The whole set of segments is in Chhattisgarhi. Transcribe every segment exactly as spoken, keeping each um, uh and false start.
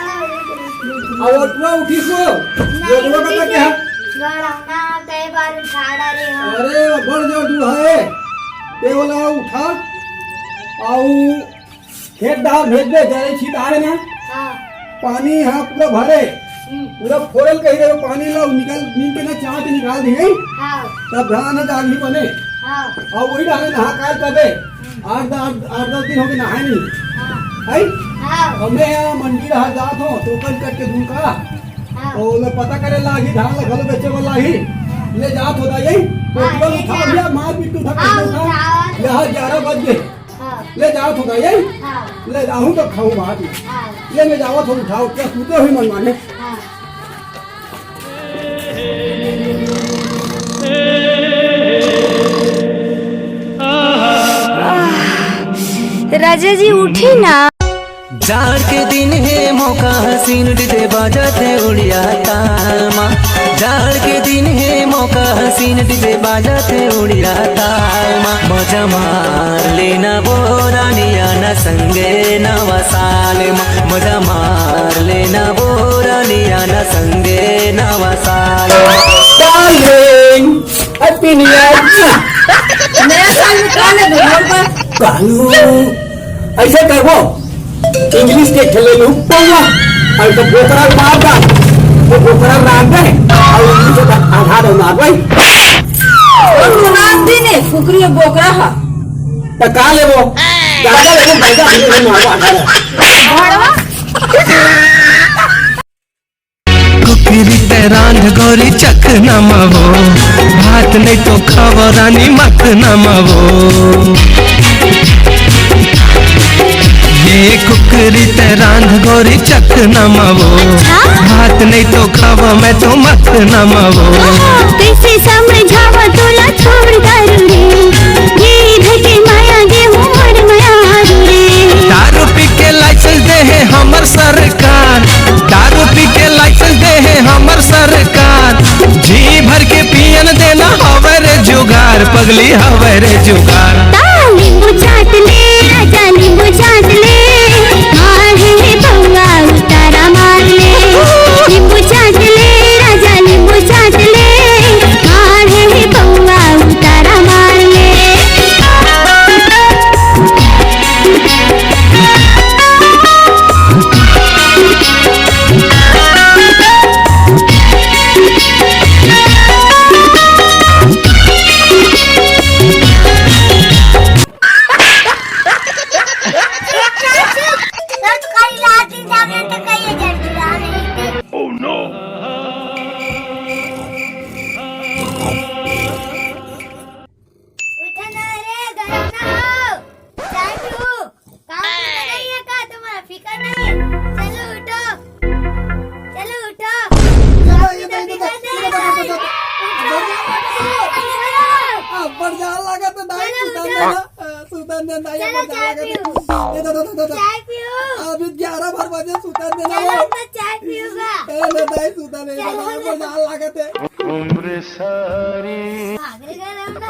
अब ओटवा उठिस वो। नहीं, जोधवा का उठिस तक क्या? गड़ौना कई बार उठा डारे हम। अरे, बड़ जोर दूर है। ते वाला उठा। आऊ खेत डहार भेज दे, जरे छित आ रहे ना। हाँ। पानी यहाँ पूरा भरे। हम्म। पूरा फोरल कही रहे, पानी ला निकाल, नीम के ना चाट निकाल दी गई। हाँ। तब धान है, दाल ही बने। हाँ। और वही डाले नहा काल तबे। हम्म। आठ द-, आठ, आठ दस दिन हो गए नहाए नहीं। हाँ। है? हाँ। अब मैं यहाँ मंडी रहा जात हो, टोकन करके दूर का। हाँ। और मैं पता करे लागी, धान ला घलो बेचे वाला ही। हाँ। ले जात हो दाई, हाँ, टोकन ले उठा जा। लिया, मार पीट उठा, हाँ, पीट उठा। उठा। यहाँ ग्यारह बज गए। हाँ। ले जाओ तो गए। हाँ। ले जाऊँ तो खाऊँ बाद में। हाँ। ले मैं जाओ तो उठाओ, क्या तू तो ही मन माने। हाँ। राजा जी उठी ना। जाड़ के दिन हे मौका हसीन डीजे बाजत हे उड़िया ताल मा। जाड़ के दिन हे मौका हसीन डीजे बाजत हे उड़िया ताल मा। मजा मार लेना वो रानिया ना संगे नवा साल मा। मजा मार लेना वो रानिया ना संगे नवा साल मा। Darling, Happy New Year। नया साल में का लेबो, बोल बा? कालू, ऐसे करबो, English के खेले लू पौवा, और तो बोकरा मार दा, वो बोकरा रांध दे, और English का आधा दो मार भाई। रांध दी ने, कुकरी और बोकरा हा। तो का लेबो? गाजा लेबो, गाजा लेबो, मारो आधा दो। भड़वा। कुकरी ते रांध गोरी चखना मवो, भात नहीं तो खावो रानी मखना मवो। ये कुकरी ते रांध गोरी चखना मवो, अच्छा? भात नहीं तो खावो मैं तो मखना मवो। ओहो, कैसे समझावा तोला छोड़ दारू रे, ये धके माया दे मोर माया रे। दारू पी के लाइसेंस दे है हमर सरकार, दारू पी के लाइसेंस दे है हमर सरकार। जी भर के पियन देना हवे रे जुगाड़, पगली हवे रे जुगाड़। ता नींबू चाट ले, राजा नींबू चाट ले, मार है बउआ उतारा मार ले। नींबू चाट ले, राजा नींबू चाट ले, मार है बउआ उतारा मार ले। उठा ना रे, गरम ना हो। चाय पीऊ। काम धंधा नहीं है का तुम्हारा? फिकर नहीं है। चलो उठो। चलो उठो। चलो, ये काम धंधा फिकर नहीं है। उठो। अब बढ़ जा लगा तो दाई चलो, सुतान उठो। देना। अ, सुतान देना, दाई चलो, बढ़ जा चाय लगा पीऊ। तो। ये दो, दो, दो, दो, दो। चाय पीऊ। अभी ग्यारह बार बजे सुतान देना चलो, हो। तो चाय पीऊंगा। ए, ना दाई सुतान देना, चलो, बढ़ जा लगा तो। उम्र सारी। भाग रे, गरम ना।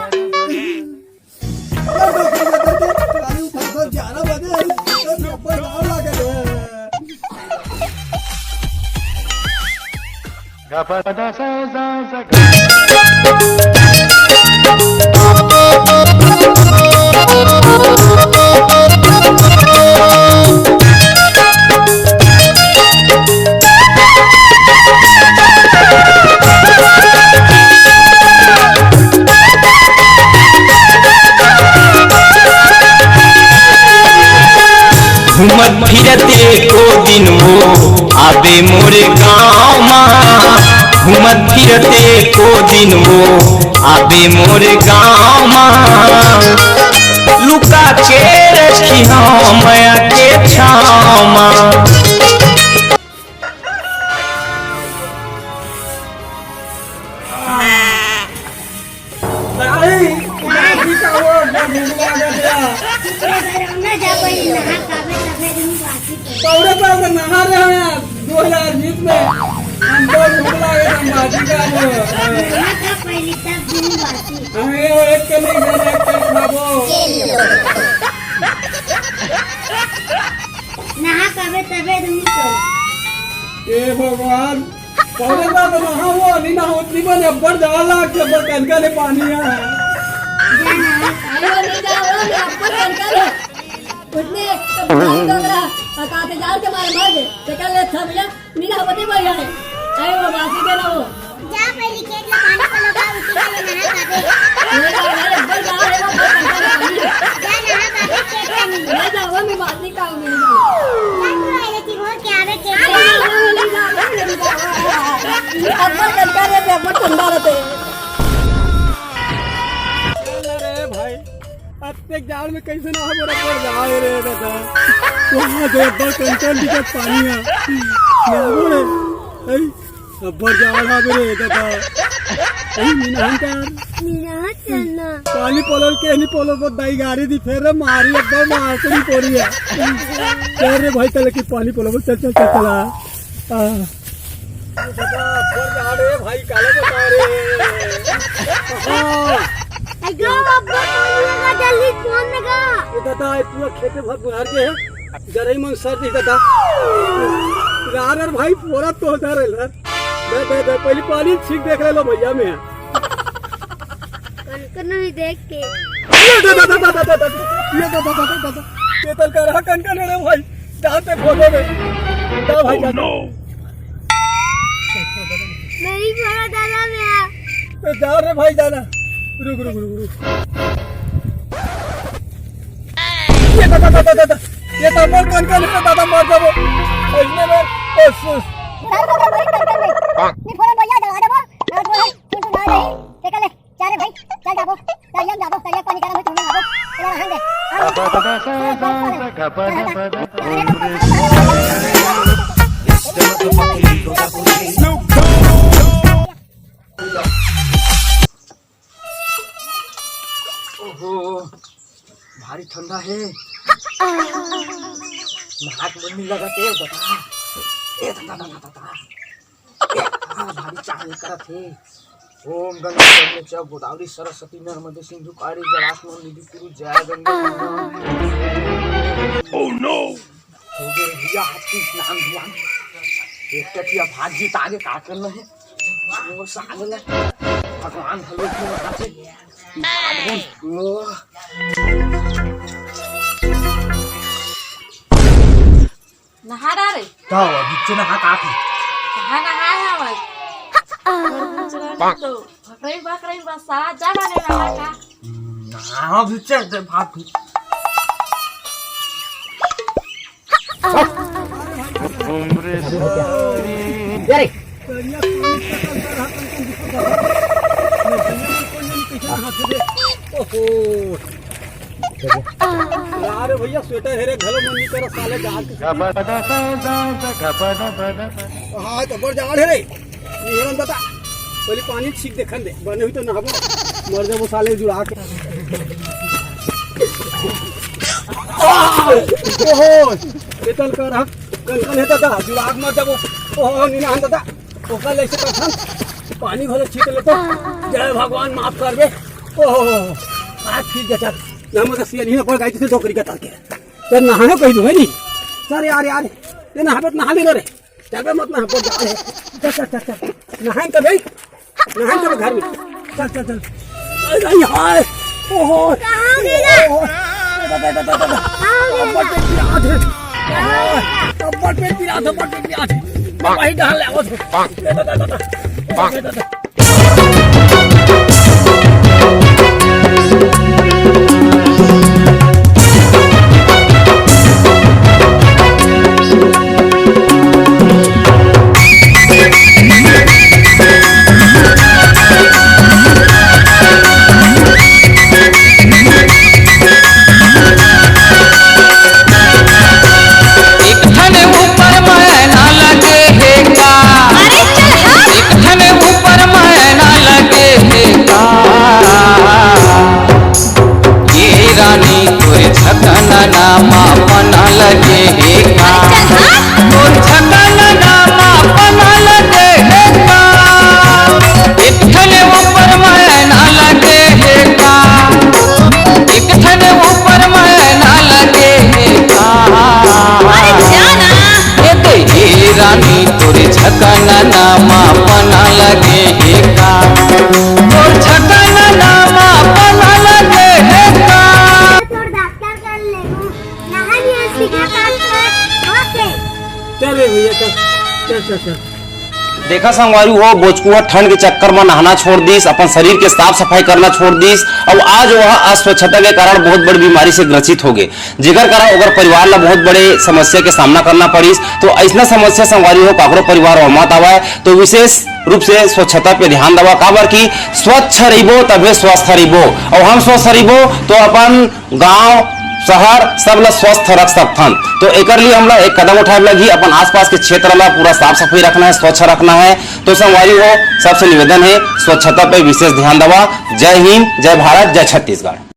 घूमत फिरत एको दिन वो आबे मोरे गाँव मा। घूमत फिरत एको दिन वो आबे मोरे गाँव मा। लुका के रखी हम माया के छाँव मा। दाई, दाई का वो, वो भूख लागत है। ना जा पाई, नहा खावे, तबे दिन बाकी तो। पौड़े पौड़े नहा रहे हैं यार, दो हज़ार बीस में। हम तो भूख लागत है, हम बाजी का वो। नहा खा पहली तब दिन बाकी। हमें वो एक के नहीं देना, एक के खाबो। नहा खावे, तबे दिन तो। ए भगवान, पौने बार तो नहा हुआ, नहीं नहा उतनी बने, अब्बड़ जाड़ा लाग के, अब्बड़ कनका ले पानी है। अरे वो नहीं जाओ, मैं आपको कनका ले। उतने तो पानी डोकरा, और कहा थे, "जाओ के मारे मार दे।" तो कल ले था भैया, नहीं नहा उतनी बढ़िया है। अरे वो बासी दे ना वो। जा पहले खेत में पानी पलो का, उसी का ले नहा खा दे। नहीं जाओ, अरे अब्बड़ जाड़ा है, वो अब्बड़ कनका ले पानी है। जा नहा खा दे, खेत में नहीं। नहीं जाओ, मैं बात नहीं करूँगी, नहीं जाओ। जा तू आए लेती हो, क्या रे खेत में? अरे, अब्बड़ ठंडा रहते। अरे भाई, अतने जाड़ में कैसे ना हमर अब्बड़ जाड़ रे दादा। वहाँ दे अब्बड़ कंचन दिखत पानी है। ना बोले, ऐ, अब्बड़ जाड़ हावे रे दादा। ऐ, मीना हंटर। मीना हंटर ना। पानी पलोल के नहीं पलोल, वो दाई गाड़ी दी फेर रे मारी, अब्बड़ मार के नहीं पड़ी है। चल रे भाई, चल के पानी पलोल, चल, चल, चल, चला। आ। ये दादा, अब्बड़ जाड़ रे भाई, काला बता रे। हाँ। अयो, अब्बड़ पानी लगा, जल्दी फोन लगा। ये दादा, ये पूरा खेते भर बुहार के है। जरई मन सर नहीं दादा। यार, यार भाई, पूरा तो उधर है यार। दे, दे, दे, पहले पानी छींक देख ले लो भैया मैं। कनकन नहीं देख के। ये दादा, दादा, दादा, दादा। ये दादा, दादा, दादा। ये तल कर रहा कनकन है रे भाई। जाते फोटो में। जा भाई, जा। नहीं पड़ा दादा मेरा। तो जा रे भाई, जाना। रुक, रुक, रुक, रुक। ये दादा, दादा, दादा। ये तो अब्बड़ कनकन है, दादा मर जाबो। इसने में, ओ, सुस। नहीं फोड़ा भैया, जला देबो। और वो है, टुनटुना नहीं। देख ले। जा रे भाई, चल जाबो, तरिया में जाबो, तरिया के पानी गरम है, तुम लोग जाबो, चल रहा है। ओहो, भारी ठंडा है। नाक मुन्नी लगा के बता। ए, ता, ता, ता। ए, हाँ, भारी चाह निकलत हे। ओम गंगे गंगे च गोदावरी सरस्वती नर्मदे सिंधु काली जलास्मन निधि कुरु जय गंगे। Oh no! हो गए भैया, हाथ की स्नान ध्यान। एक टटिया भाग जीत आगे का करना है? वो साले ले। भगवान हलो के वहाँ से। भाग गए। ओ। नहा डारे। तो अभी से नहा का थी? कहाँ नहाए हवय? तो भकरई भकरई बस सारा जगह ले नहा का। हम्म, नहा अभी से दे भाग। अरे। ओहो। यार भैया, स्वेटर हेरे घलो मन नहीं करत साले, जाड़ के। हाँ, तो बड़ जाड़ है रे। ये रंग बता, पहले पानी छींक देखन दे, बने हुई तो नहाबो, मर जाबो साले जुड़ा के। ओहो, ये तल कर, हाँ, कनकन है दादा, जुड़ा के मर जाबो। ओहो, नहीं नहान दादा, ओकर ले से करथन, पानी घलो छींक लेतो। जय भगवान, माफ करबे। ओहो, आज ठीक है, चल। ना मगर सिया नहीं ना पड़ गई, किसी डोकरी का तार के। चल, नहाने कही दूंगा नहीं। चल यार, यार, ये नहाबे तो नहा लेना रे। चल बे, मत नहा, बहुत जाड़ है। चल, चल, चल, चल। नहाएं तो भाई, नहाएं तो घर में। चल, चल, चल। अरे, अरे, हाय। ओहो। कहाँ गिरा? ओहो। दादा, दादा, दादा। कहाँ गिरा? अब्बड़ पेट पिरात है। कहाँ गिरा? अब्बड़ पेट पिरात है, अब्बड़ पेट पिरात है। मैं वहीं डाल ले, वो। दादा, दादा, दादा। दादा, दादा। एक ठन ऊपर मैना लगे हे का? अरे चल हट। एक ठन ऊपर तोर झकना नामा पना लगे हे का? तोर झकना नामा पना लगे हे का? तोर डॉक्टर कर ले, नहा लिया, सीधा काम कर। ओके। चल रे भैया, चल, चल, चल, चल। देखा संगवारी हो, बोचकू ह ठंड के चक्कर म नहाना छोड़ दिस, अपन शरीर के साफ सफाई करना छोड़ दिस, अउ आज वह अस्वच्छता के कारण बहुत बड़ी बीमारी से ग्रसित हो गए, जेकर कारण ओकर परिवार ला बहुत बड़े समस्या के सामना करना पड़िस। तो ऐसना समस्या संगवारी हो, काकरो परिवार म मत आवय, तो विशेष रूप से स्वच्छता पे ध्यान देवा, काबर कि स्वच्छ रहिबो तभे स्वस्थ रहिबो, अउ हम स्वस्थ रहिबो तो अपन गांव, शहर, सब ला स्वस्थ रख सकथन। तो एकर लिए हमला एक कदम उठाए लगही, अपन आसपास के क्षेत्र ला पूरा साफ सफाई रखना है, स्वच्छ रखना है। तो संगवारी हो, सबसे निवेदन है, स्वच्छता पे विशेष ध्यान देवा। जय हिंद, जय भारत, जय छत्तीसगढ़।